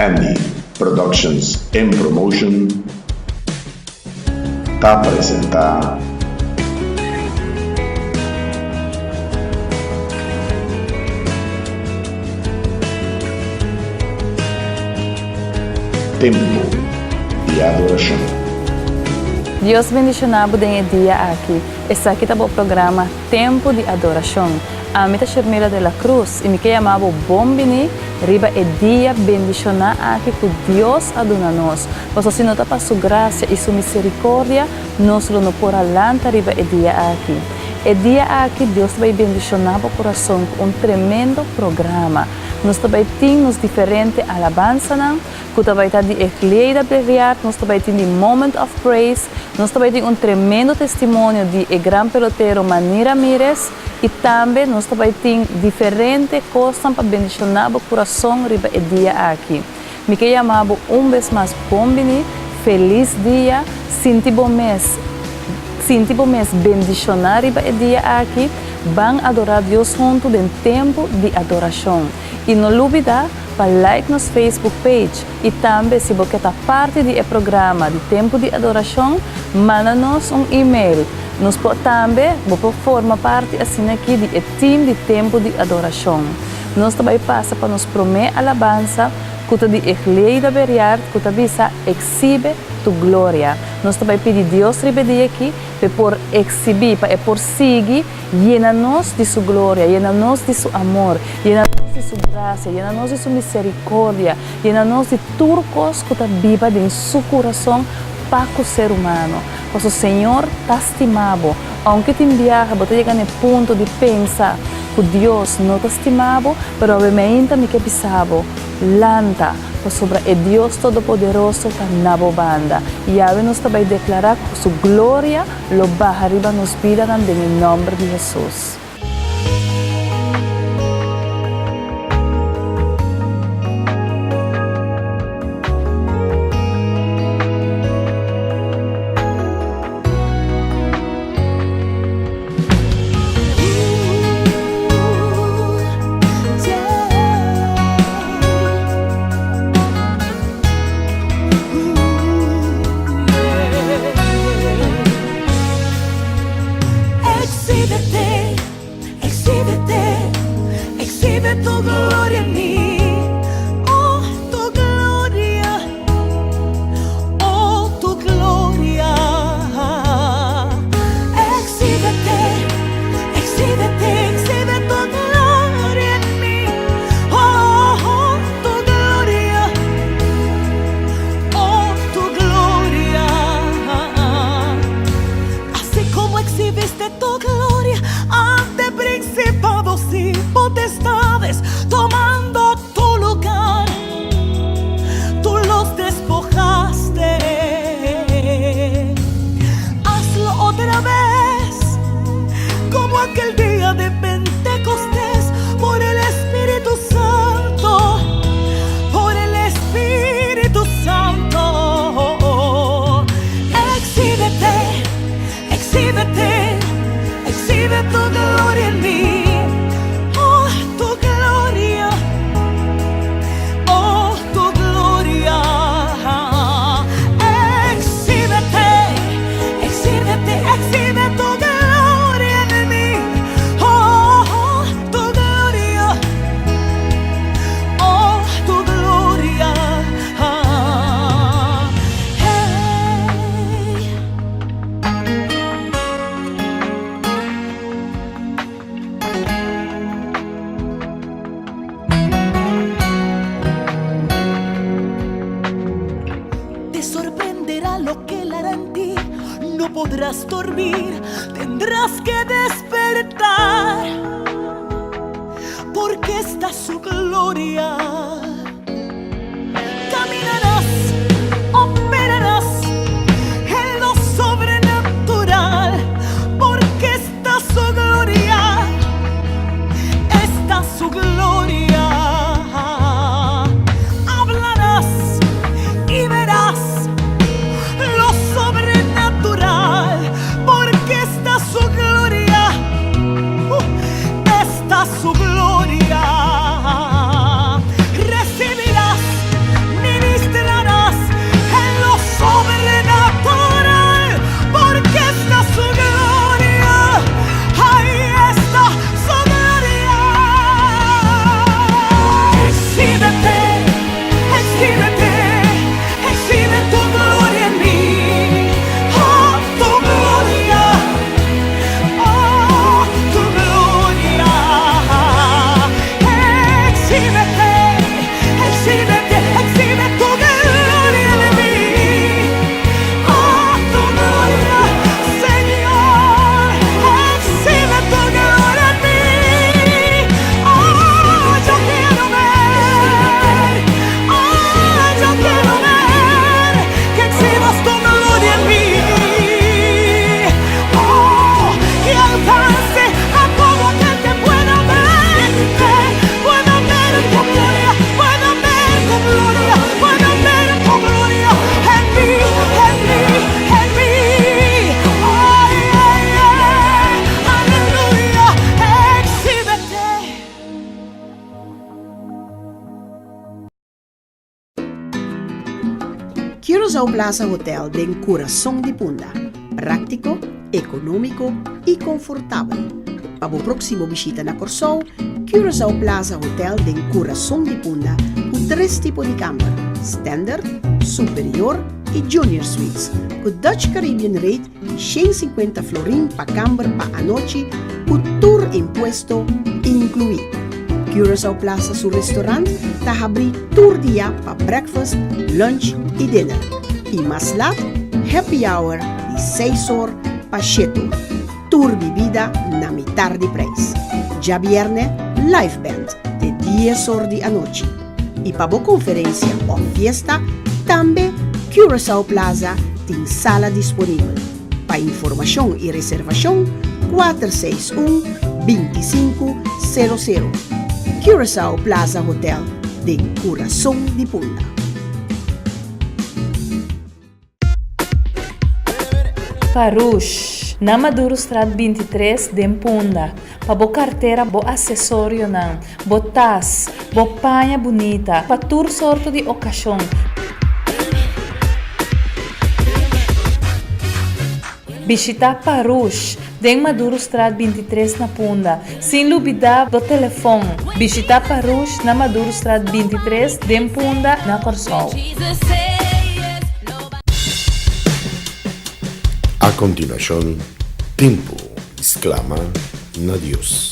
Andy Productions and Promotion ta presenta. Tempu di Adorashon. Dios bendiciona bo den e dia aki. Esaki ta bo programa Tempu di Adorashon. Ami ta Shermila de la Cruz y mi ke yama bo bon bini riba e dia bendiciona aki cu Dios a duna nos. Pasobra si no ta pa Su gracia y Su misericordia, nos lo no por a lanta riba e dia aki. E dia aki Dios ta bay bendiciona bo curason cu un tremendo programa. Nos ta bay tin nos diferente alabansanan cu ta bay ta di e Gleida Breviard, nos ta bay tin di Moment of Praise, nos ta bay tin un tremendo testimonio di e gran pelotero Manny Ramirez y tambe nos ta bay tin diferente cosnan pa bendiciona bo curason riba e dia aki. Mi ke yama bo un bes mas bon bini, feliz dia, sinti bo mes sinti bo mes bendiciona riba e dia aki, ban adora Dios hunto den tempo di adoracion. Y no lubida pa like nos Facebook page y tambe si bo ke ta parti di e programa di Tempo di Adoracion, manda nos un email. Nos por tambe bo por forma parti asina aki di e team di Tempo di Adoracion. Nos ta bay pasa pa nos prome alabansa cu ta di Egleida Beriard cu ta bisa Exhibe tu gloria. Nos ta bay pidi Dios riba e dia aki p'e por exhibi, pa e por sigui Yena nos di Su gloria, yena nos di Su amor, yena nos di Su gracia, yena nos di Su misericordia, yena nos di tur cos cu ta biba den Su curason pa cu ser humano. Paso Señor ta stima bo. Aunke tin biaha bo ta yega na e punto di pensa cu Dios no ta stima bo, pero awe meinta mi ke bisa bo, lanta, pasobra e Dios Todopoderoso ta na bo banda. Y awe nos ta bay declara cu Su gloria Lo baha riba nos bidanan den e nomber di Hesus. Exhíbete, exhíbete, exhibe tu gloria en mí. Oh, tu gloria, oh, tu gloria. Exhíbete, exhíbete, exhibe tu gloria en mí. Oh, tu gloria, oh, tu gloria. Así como exhibiste tu gloria ante principados y potestades, tomando tu lugar, tú los despojaste. Hazlo otra vez, como aquel día de Pentecostés, por el Espíritu Santo, por el Espíritu Santo. Exhíbete, exhíbete, exhibe tu gloria en mí. Oh, tu gloria, oh, tu gloria. Exhíbete, exhíbete, exhibe tu gloria en mí. Oh, tu gloria, oh, tu gloria. Hey. Te sorprenderá lo que él hará en ti. No podrás dormir, tendrás que despertar, porque está su gloria. Caminarás, operarás en lo sobrenatural, porque está su gloria, está su gloria. Hablarás y verás lo sobrenatural, porque está su gloria, está su gloria. Curaçao Plaza Hotel den kurason di Punda. Práktiko, ekonómiko i konfortabel. Pa bo próksimo bishita na Kòrsou, Curaçao Plaza Hotel den kurason di Punda ku tres tipo di kamber, Standard, Superior i Junior Suites, ku Dutch Caribbean Rate di 150 florin pa kamber pa anochi ku tur impuesto inkluí. Curaçao Plaza su restaurant ta habrí tur dia pa breakfast, lunch i dinner. I mas lat, happy hour di seis or pa shete or. Tur bibida na mitar di prijs. Djabierne, live band te dies or di anochi. I pa bo konferensia òf fiesta, tambe Curaçao Plaza tin sala disponibel. Pa informashon i reservashon, 461 25 00. Curaçao Plaza Hotel den kurason di Punda. Farouche, na Madurostraat 23 den Punda, pa bo kartera, bo asesorionan, bo tas, bo paña bunita, pa tur sorto di okashon. Bishita Farouche den Madurostraat 23 na Punda, sin lubida bo telefon. Bishita Farouche na Madurostraat 23 den Punda na Kòrsou. A kontinuashon, Tempu di sklama na Dios.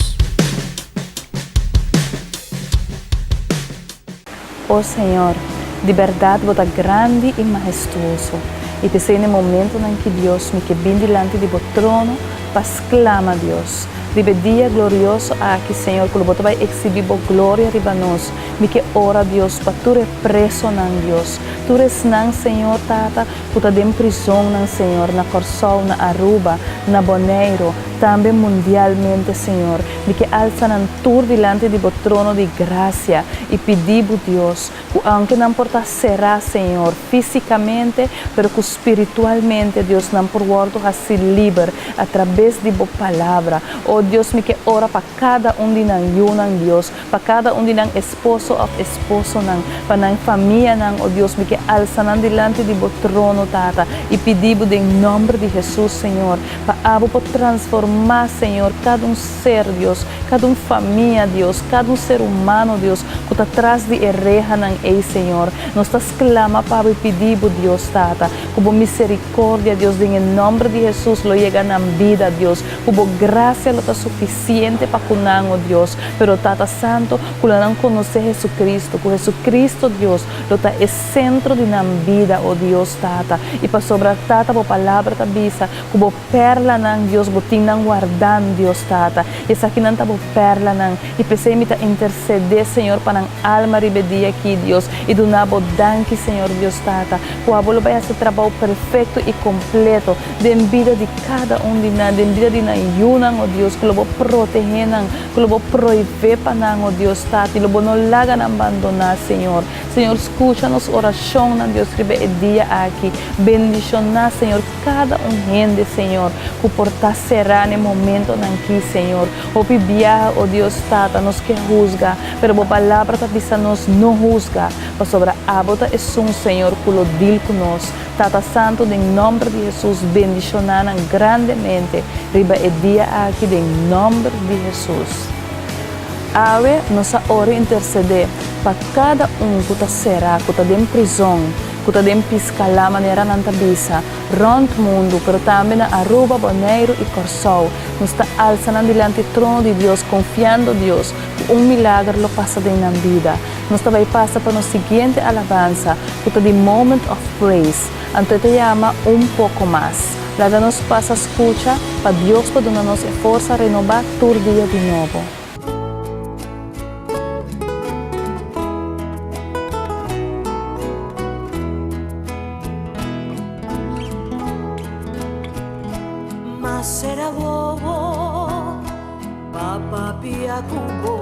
O Señor, di bèrdat Bo ta grandi i mahestuoso, i p'esei na e momentunan ki Dios mi ke bin dilanti di Bo trono pa sklama Dios. Riba e dia glorioso aki, Señor, ku lo Bo ta bai eksibí Bo gloria riba nos, mi ke ora, Dios, pa tur e presonan, Dios, tur esnan, Señor Tata, ku ta den prizonnan, Señor, na Kòrsou, na Aruba, na Boneiru, tambe mundialmente, Señor. Mi ke alsa nan tur dilanti di Bo trono di grasia i pidi Bo, Dios, ku aunke nan por ta será, Señor, físikamente, pero ku spiritualmente, Dios, nan por wòrdu hasi liber atrabes di Bo Palabra. O Dios, mi ke ora pa kada un di nan yunan, Dios, pa kada un di nan esposo òf esposonan, pa nan famianan, o Dios, mi ke alsa nan dilanti di Bo trono, Tata, i pidi Bo den nòmber di Hesus, Señor, pa Abo por transformá, Señor, kada un ser, Dios, kada un famia, Dios, kada un ser humano, Dios, ku ta tras di e rehanan ei, Señor. Nos ta sklama pa Abo i pidi Bo, Dios, Tata, ku Bo miserikordia, Dios, den e nòmber di Hesus lo yega nan bida, Dios, ku Bo grasia lo ta sufisiente. Siente pa ku nan, o Dios, pero Tata Santo, ku lo nan konosé Jesucristo, ku Jesucristo, Dios, lo ta e sentro di nan bida, o Dios, Tata. I pasobra, Tata, Bo Palabra ta bisa ku Bo pèrlanan, Dios, Bo tin nan wardan, Dios, Tata. I esakinan ta Bo pèrlanan. I p'esei mi ta intersedé, Señor, pa nan alma riba e dia akí, Dios, i duna Bo danki, Señor, Dios, Tata, ku Abo lo bai hasi trabou perfekto i kompleto den bida di Kada un di nan, den bida di nan yunan, o Dios, ku lo Bo protehé nan, ku lo Bo prohibé pa nan, o Dios Tata, i lo Bo no laga nan bandoná, Señor. Señor, skucha nos orashonnan, Dios, riba e dia aki. Bendishoná, Señor, kada un hende, Señor, ku por ta será na e momentonan ki, Señor. Hopi biaha, o Dios Tata, nos ke husga, pero Bo Palabra ta bisa nos no husga, pasobra Abo ta esun, Señor, ku lo dil ku nos. Tata Santo den nomber di Hesus bendiciona nan grandemente riba e dia aki den nomber di Hesus. Awe nos a ora intercede pa cada un cu ta cera, cu ta den prizon, cu ta den piscala manera nan ta bisa, rond mundo pero tambe na Aruba, Boneiru y Corsou. Nos ta alsa nan dilanti trono di Dios confiando Dios cu un milager lo pasa den nan bida. Nos ta bai pasa pa nos siguiente alabansa, ku ta di Moment of Praise. Anto e ta yama Un Poko Mas. Laga nos pasa skucha pa Dios por duna nos e forsa renobá tur dia di nobo. Mas será bobo. Pa papia ku bo,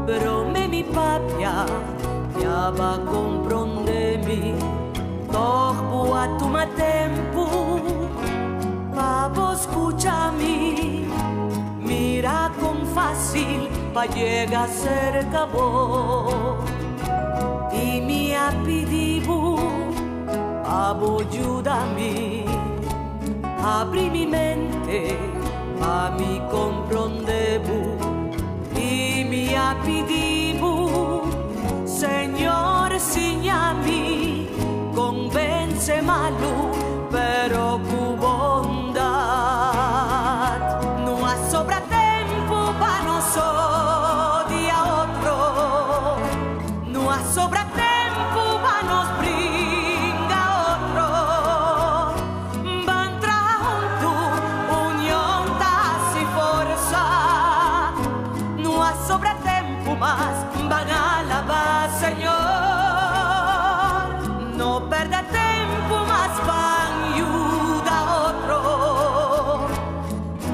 prome mi papia, ya ba kompronde mi. Tòg bo a tuma tempu pa bo skucha mi. Mira kon fásil pa yega serka bo. I mi a pidi bo. Pa bo yuda mi, habri mi mente pa mi komprondé bo i mi a pidi bo, Señor, siña mi kon vense malu, pero ku bondat. No a sobra tempu pa nos odia otro, no a sobra tempu pa nos bringa otro. Ban traha huntu, union ta hasi forsa. No a sobra tempu mas, ban alabá Señor. No pèrdè tempu mas, ban yuda otro.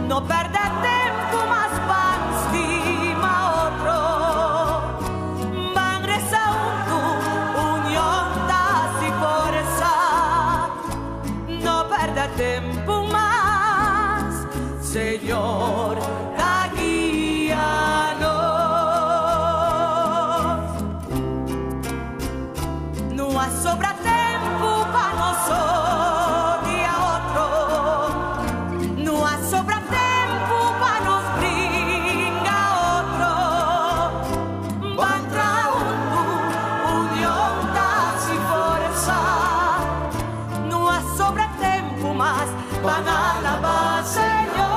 No pèrdè tempu mas, ban stima otro. Ban resa huntu, union ta hasi forsa. No pèrdè tempu mas, Señor, ta guia nos. No a sobra tempu pa nos odia otro. No a sobra tempu pa nos bringa otro. Ban traha huntu, union ta hasi forsa. No a sobra tempu mas, ban alabá Señor.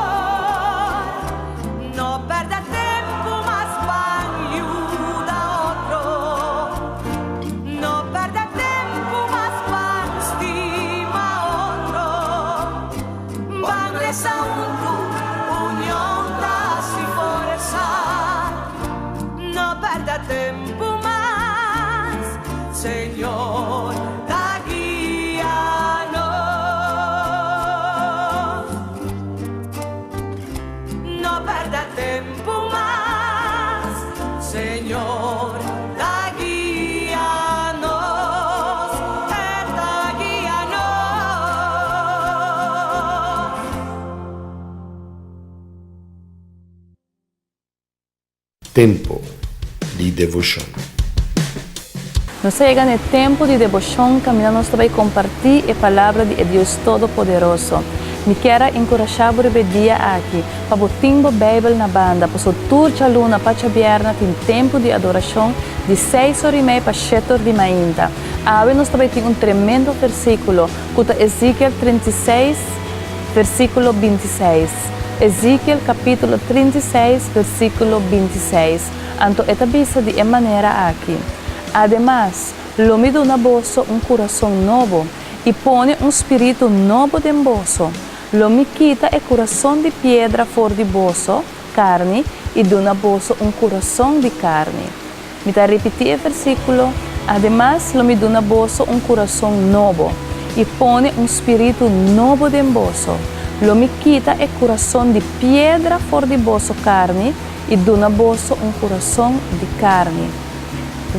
No pèrdè tempu mas, ban yuda otro. No pèrdè tempu mas, ban stima otro. Ban resa huntu, union ta hasi forsa. No pèrdè tempu mas, Señor, ta guia nos. No pèrdè tempu mas, Señor, ta guia nos, ta guia nos. Tempu di devoshon. Nos a yega na e tempu di deboshon kaminda nos ta bai kompartí e Palabra di e Dios Todopoderoso. Mi kier a enkurashá bo riba e dia aki pa bo tin bo Beibel na banda, pasobra tur djaluna pa djabièrnè tin tempu di adorashon di seis or i mei pa shete or di mainta. Awe nos ta bai tin un tremendo versíkulo ku ta Ezekiel 36 versíkulo 26. Ezekiel kapítulo 36 versíkulo 26. Anto e ta bisa di e manera aki, Ademas, lo mi duna boso un kurason nobo i pone un spiritu nobo den boso. Lo mi kita e kurason di piedra for di boso karni i duna boso un kurason di karni. Mi ta ripití e versíkulo, Ademas, lo mi duna boso un kurason nobo i pone un spiritu nobo den boso. Lo mi kita e kurason di piedra for di boso karni i duna boso un kurason di karni.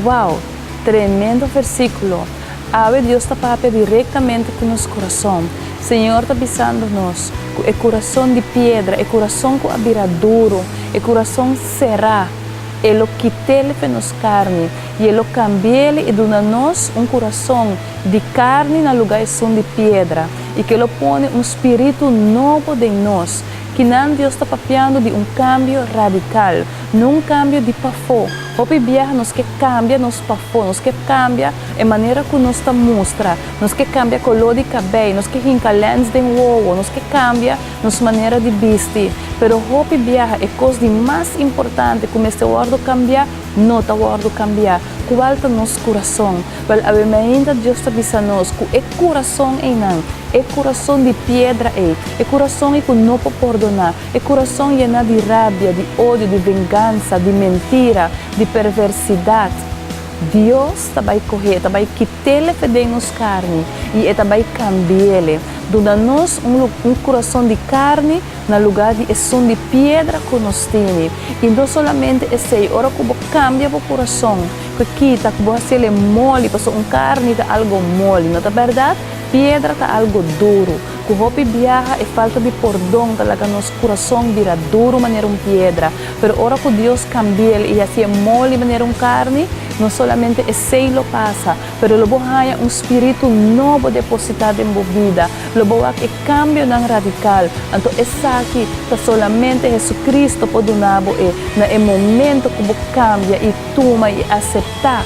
Wow! Tremendo versíkulo! Awe Dios ta papia direktamente ku nos kurason. Señor ta bisando nos ku e kurason di piedra, e kurason ku a bira duru, e kurason será, E lo kit'el fe nos karni, i E lo kambi'el i duna nos un kurason di karni na lugá esun di piedra, i ku E lo pone un spiritu nobo den nos. Kinan Dios ta papiando di un kambio radikal, no un kambio di pafó. Hopi biaha nos ke kambia nos pafó, nos ke kambia e manera ku nos ta mustra, nos ke kambia koló di kabei, nos ke hinka lèns den wowo, nos ke kambia nos manera di bisti. Pero hopi biaha e kos di mas importante ku mester wòrdu kambiá no ta wòrdu kambiá. Kual ta nos kurason? Wèl, awe mainta Dios ta bisa nos ku e kurason einan, e kurason di piedra ei, e kurason ei ku no por pordoná, e kurason yená di rabia, di odio, di vengansa, di mentira, di perversidat, Dios ta bai koh'é, ta bai kit'é fe den nos karni i e ta bai kambi'é. Duna nos un un kurason di karni na lugá di esun di piedra ku nos tini. I no solamente esei, ora ku bo kambia bo kurason, ku kita, ku bo hasiel e moli, pasobra un karni ta algo moli, no ta bèrdat? Piedra ta algo duru. Ku hopi biaha e falta di pordon ta laga nos kurason bira duru manera un piedra. Pero ora ku Dios kambi'el i hasié moli manera un karni, no solamente esei lo pasa, pero lo bo haña un spiritu nobo depositá den bo bida. Lo bo wak e kambionan radikal. Anto esaki ta solamente Hesukristo por duna bo e na e momento ku bo kambia i tuma i aseptá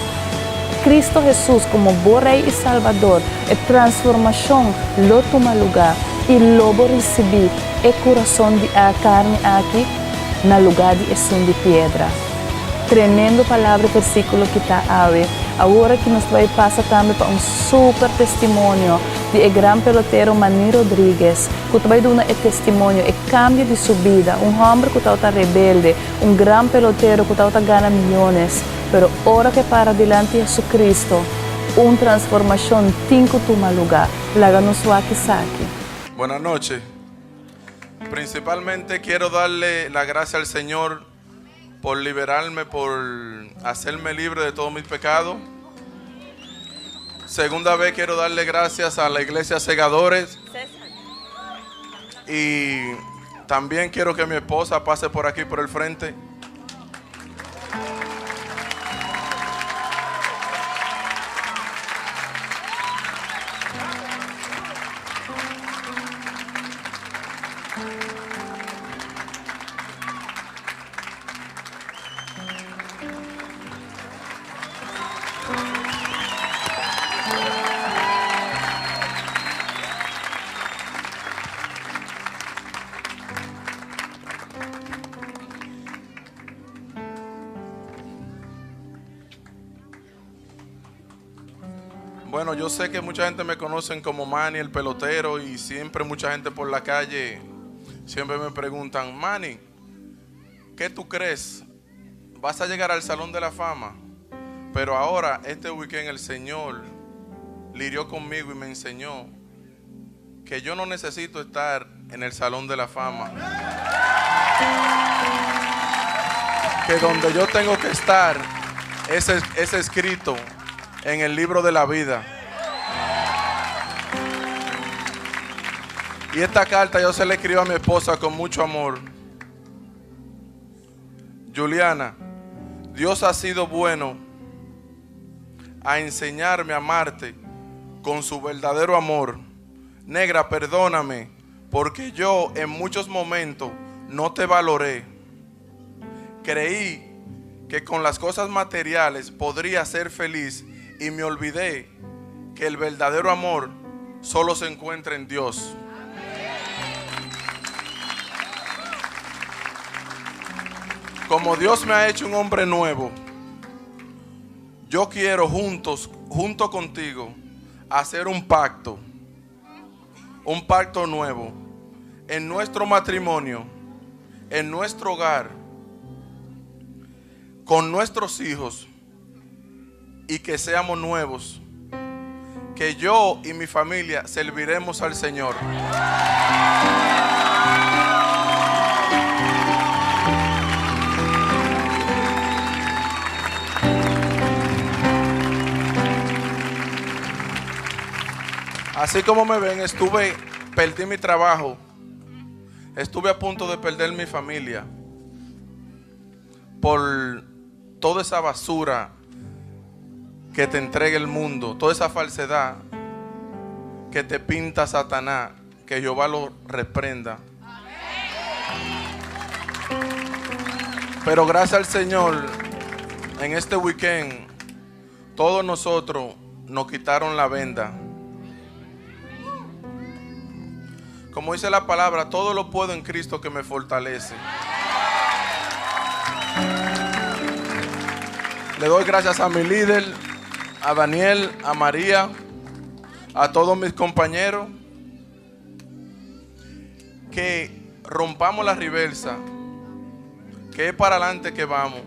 Kristo Hesus komo bo Rei i Salbador. E transformashon lo tuma lugá i lo bo risibí e kurason di a karni aki na lugá di esun di piedra. Tremendo palabra i versíkulo ki ta awe. Awor aki nos ta bai pasa tambe pa un super testimonio di e gran pelotero Manny Rodriguez ku ta bai duna e testimonio, e kambio di su bida, un hòmber ku tabata rebelde, un gran pelotero ku tabata gana miyones, pero ora ku e para dilanti Jesucristo, un transformashon tin ku tuma lugá. Laga nos wak esaki. Buenas noches. Principalmente quiero darle la gracia al Señor por liberarme, por hacerme libre de todos mis pecados. Segunda vez quiero darle gracias a la iglesia Segadores. Y también quiero que mi esposa pase por aquí por el frente. Bueno, yo sé que mucha gente me conocen como Manny el pelotero y siempre mucha gente por la calle siempre me preguntan, Manny, ¿qué tú crees? ¿Vas a llegar al Salón de la Fama? Pero ahora, este weekend, el Señor lidió conmigo y me enseñó que yo no necesito estar en el Salón de la Fama. Que donde yo tengo que estar es, es escrito en el libro de la vida. Y esta carta yo se la escribo a mi esposa con mucho amor. Juliana, Dios ha sido bueno a enseñarme a amarte con su verdadero amor. Negra, perdóname, porque yo en muchos momentos no te valoré. Creí que con las cosas materiales podría ser feliz y me olvidé que el verdadero amor solo se encuentra en Dios. Como Dios me ha hecho un hombre nuevo, yo quiero juntos, junto contigo, hacer un pacto, un pacto nuevo en nuestro matrimonio, en nuestro hogar, con nuestros hijos y que seamos nuevos. Que yo y mi familia serviremos al Señor. Así como me ven, estuve, perdí mi trabajo. Estuve a punto de perder mi familia por toda esa basura que te entrega el mundo, toda esa falsedad que te pinta Satanás, que Jehová lo reprenda. Pero gracias al Señor, en este weekend, todos nosotros nos quitaron la venda. Como dice la palabra, todo lo puedo en Cristo que me fortalece. Le doy gracias a mi líder, a Daniel, a María, a todos mis compañeros. Que rompamos la reversa, que es para adelante que vamos.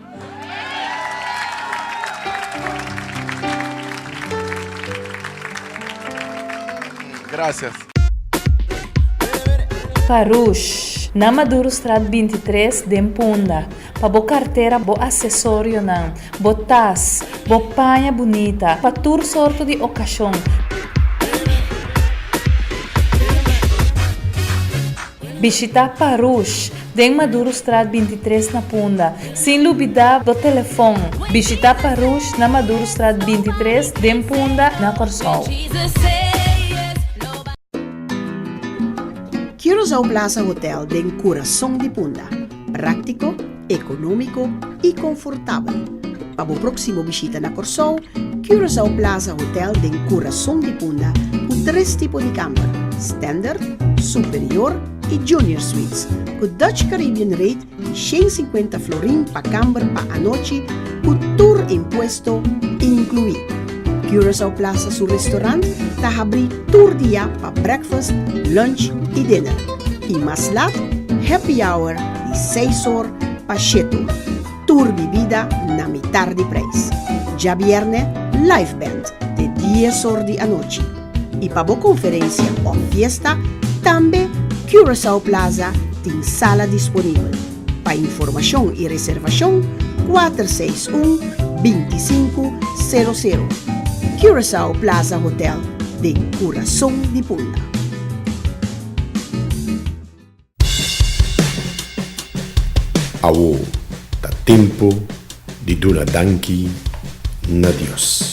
Gracias. Farouche, na Madurostraat 23 den Punda. Pa bo kartera, bo asesorionan, bo tas, bo paña bunita, pa tur sorto di okashon. Bishitá Parouche den Madurostraat 23 na Punda. Sin lubidá bo telefòn. Bishitá Parouche na Madurostraat 23 den Punda na Kòrsou. Curaçao Plaza Hotel den kurason di Punda. Práktiko, ekonómiko i konfortabel. Pa bo próksimo bishita na Kòrsou, Curaçao Plaza Hotel den kurason di Punda ku tres tipo di kamber, Standard, Superior i Junior Suites, ku Dutch Caribbean rate di 150 florin pa kamber pa anochi ku tur impuesto inkluí. Curaçao Plaza su restaurant ta habrí tur dia pa breakfast, lunch i dinner. I mas lat, happy hour di seis or pa shete or. Tur bibida na mitar di prijs. Djabierne, live band te dies or di anochi. I pa bo konferensia òf fiesta, tambe Curaçao Plaza tin sala disponibel. Pa informashon i reservashon, 461 25 00. Curaçao Plaza Hotel den kurason di Punda. Awo ta tempu di duna danki na Dios.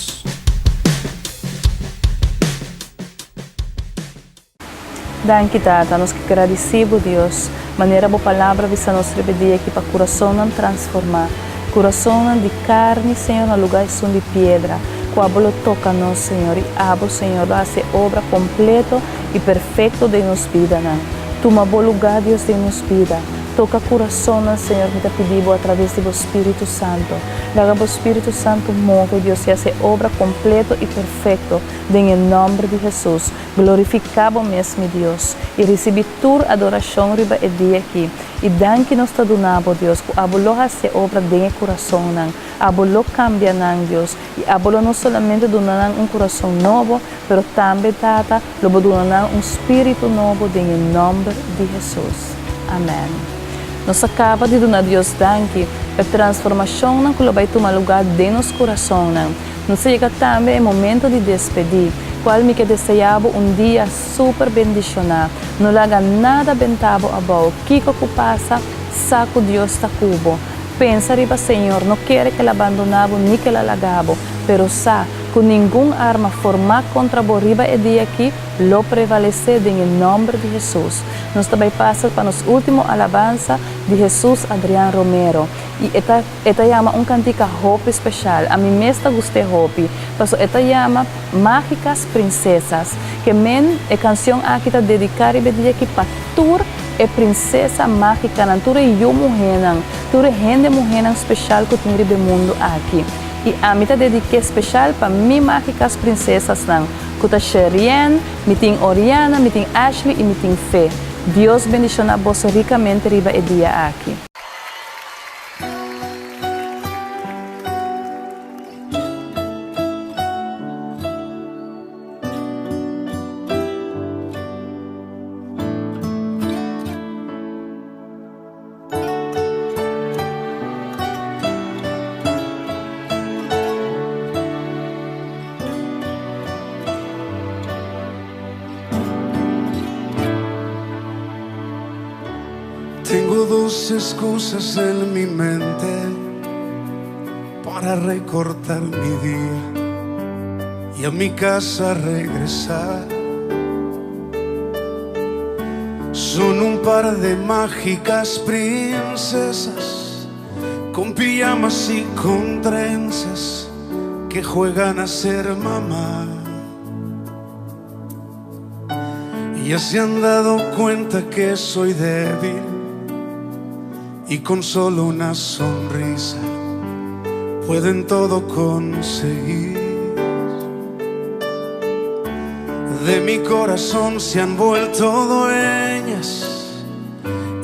Danki Tata, nos ke gradisí bo Dios, manera bo palabra bisa nos riba e dia aki pa kurasonnan transformá, kurasonnan di karni Señor na lugá esun di piedra, ku abo lo toka nos Señor i abo Señor lo hasi e obra kompleto i perfekto den nos bidanan. Tuma bo lugá, Dios, den nos bida. Toka kurasonnan, Señor, mi ta pidi bo atraves di bo Spiritu Santo. Laga bo Spiritu Santo move, Dios, i hasi e obra kompleto i perfekto den e nòmber di Hesus. Glorifiká bo mes, mi Dios, i risibí tur adorashon riba e dia akí. I danki nos ta duna bo, Dios, ku abo lo hasi e obra den e kurasonnan. Abo lo kambia nan, Dios, i abo lo no solamente duna nan un kurason nobo, pero tambe, Tata, lo bo duna nan un spiritu nobo den e nòmber di Hesus. Amèn. Nos a kaba di duna Dios danki pa e transformashonnan ku lo bai tuma lugá den nos kurasonnan. Nos a yega tambe e momento di despedí, kual mi ke deseá bo un dia super bendishoná. No laga nada bentá bo abou. Kiko ku pasa, sa ku Dios ta ku bo. Pensa riba Señor, no kere ku el a bandoná bo ni ku el a laga bo, pero sa ku ningun arma formá kontra bo riba e dia akí lo prevalesé den e nòmber di Hesus. Nos ta bai pasa pa nos último alabansa di Hesus Adrian Romero i e ta e ta yama un kantika hopi speshal. Ami mes ta gust'é hopi, paso e ta yama Mágicas Princesas. Ke men e kansion aki ta dediká riba e dia akí pa tur e prinsesa mágikanan, tur e yu muhénan, tur e hende muhénan speshal ku tin riba e mundu aki. I ami ta dedik'é speshal pa mi mágikas prinsesasnan, ku ta Sherienne, mi tin Oriana, mi tin Ashley i mi tin Fe. Dios bendishoná boso rikamente riba e dia aki. Tengo dos excusas en mi mente para recortar mi día y a mi casa regresar. Son un par de mágicas princesas con pijamas y con trenzas que juegan a ser mamá. Ya se han dado cuenta que soy débil y con solo una sonrisa pueden todo conseguir. De mi corazón se han vuelto dueñas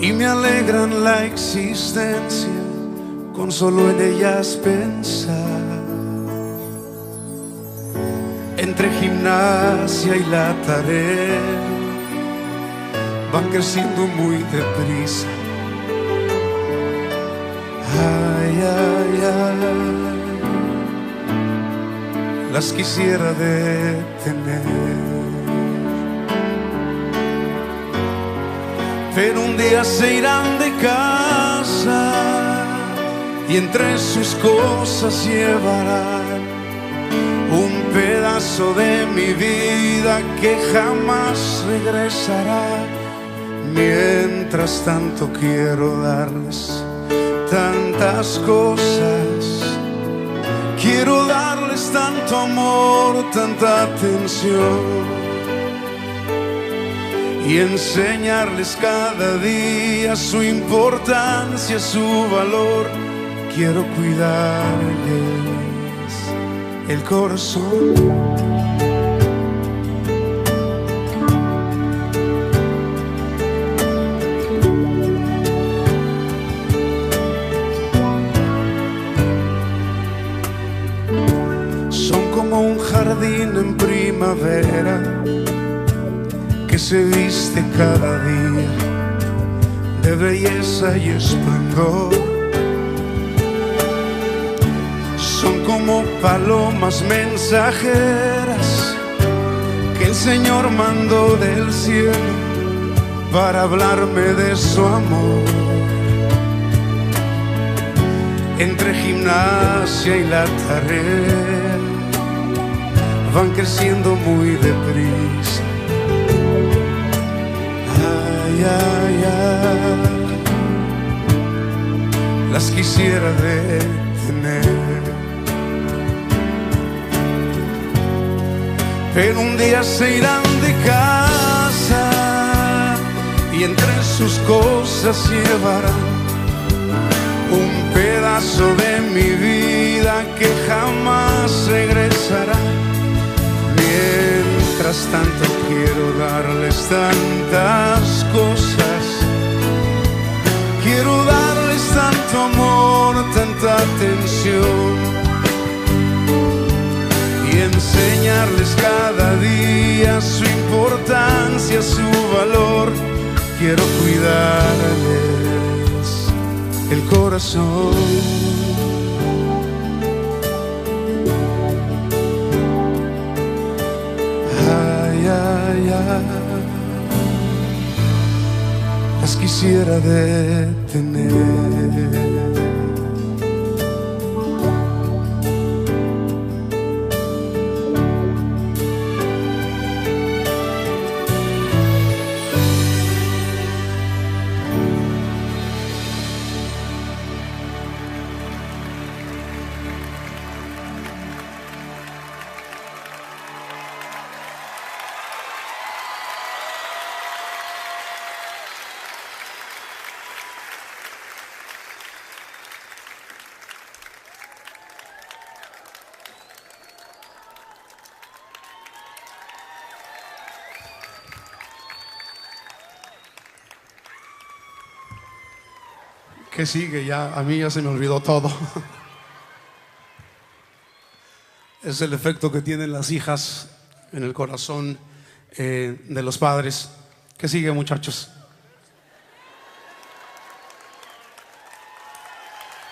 y me alegran la existencia con solo en ellas pensar. Entre gimnasia y la tarea van creciendo muy deprisa. Ay, ay, ay, las quisiera detener. Pero un día se irán de casa y entre sus cosas llevarán un pedazo de mi vida que jamás regresará. Mientras tanto quiero darles tantas cosas. Quiero darles tanto amor, tanta atención y enseñarles cada día su importancia, su valor. Quiero cuidarles el corazón. Son como un jardín en primavera que se viste cada día de belleza y esplendor. Son como palomas mensajeras que el Señor mandó del cielo para hablarme de su amor. Entre gimnasia y la tarea van creciendo muy deprisa. Ay, ay, ay, las quisiera detener. Pero un día se irán de casa y entre sus cosas llevarán un pedazo de mi vida que jamás regresará. Mientras tanto quiero darles tantas cosas. Quiero darles tanto amor, tanta atención y enseñarles cada día su importancia, su valor. Quiero cuidarles el corazón. Ay, ay, ay, las quisiera detener. ¿Qué sigue? Ya, a mí ya se me olvidó todo. Es el efecto que tienen las hijas en el corazón de los padres. ¿Qué sigue, muchachos?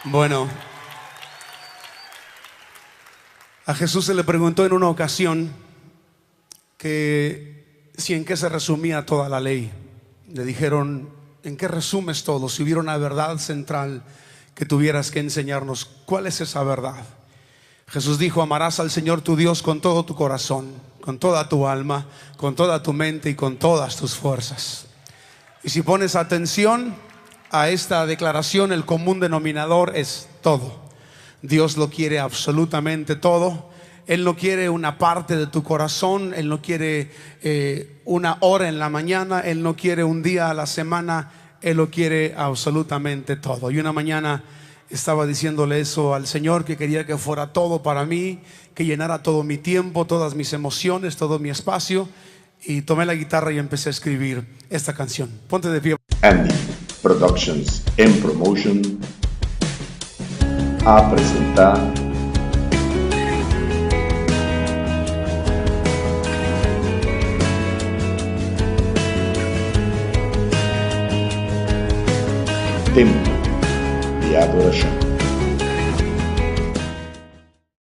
Bueno, a Jesús se le preguntó en una ocasión que si en qué se resumía toda la ley. Le dijeron: ¿en qué resumes todo? Si hubiera una verdad central que tuvieras que enseñarnos, ¿cuál es esa verdad? Jesús dijo: amarás al Señor tu Dios con todo tu corazón, con toda tu alma, con toda tu mente y con todas tus fuerzas. Y si pones atención a esta declaración, el común denominador es todo. Dios lo quiere absolutamente todo. Él no quiere una parte de tu corazón, Él no quiere una hora en la mañana, Él no quiere un día a la semana, Él lo quiere absolutamente todo. Y una mañana estaba diciéndole eso al Señor, que quería que fuera todo para mí, que llenara todo mi tiempo, todas mis emociones, todo mi espacio. Y tomé la guitarra y empecé a escribir esta canción. Ponte de pie. Andy Productions and Promotion a presentar Tempo de Adoración.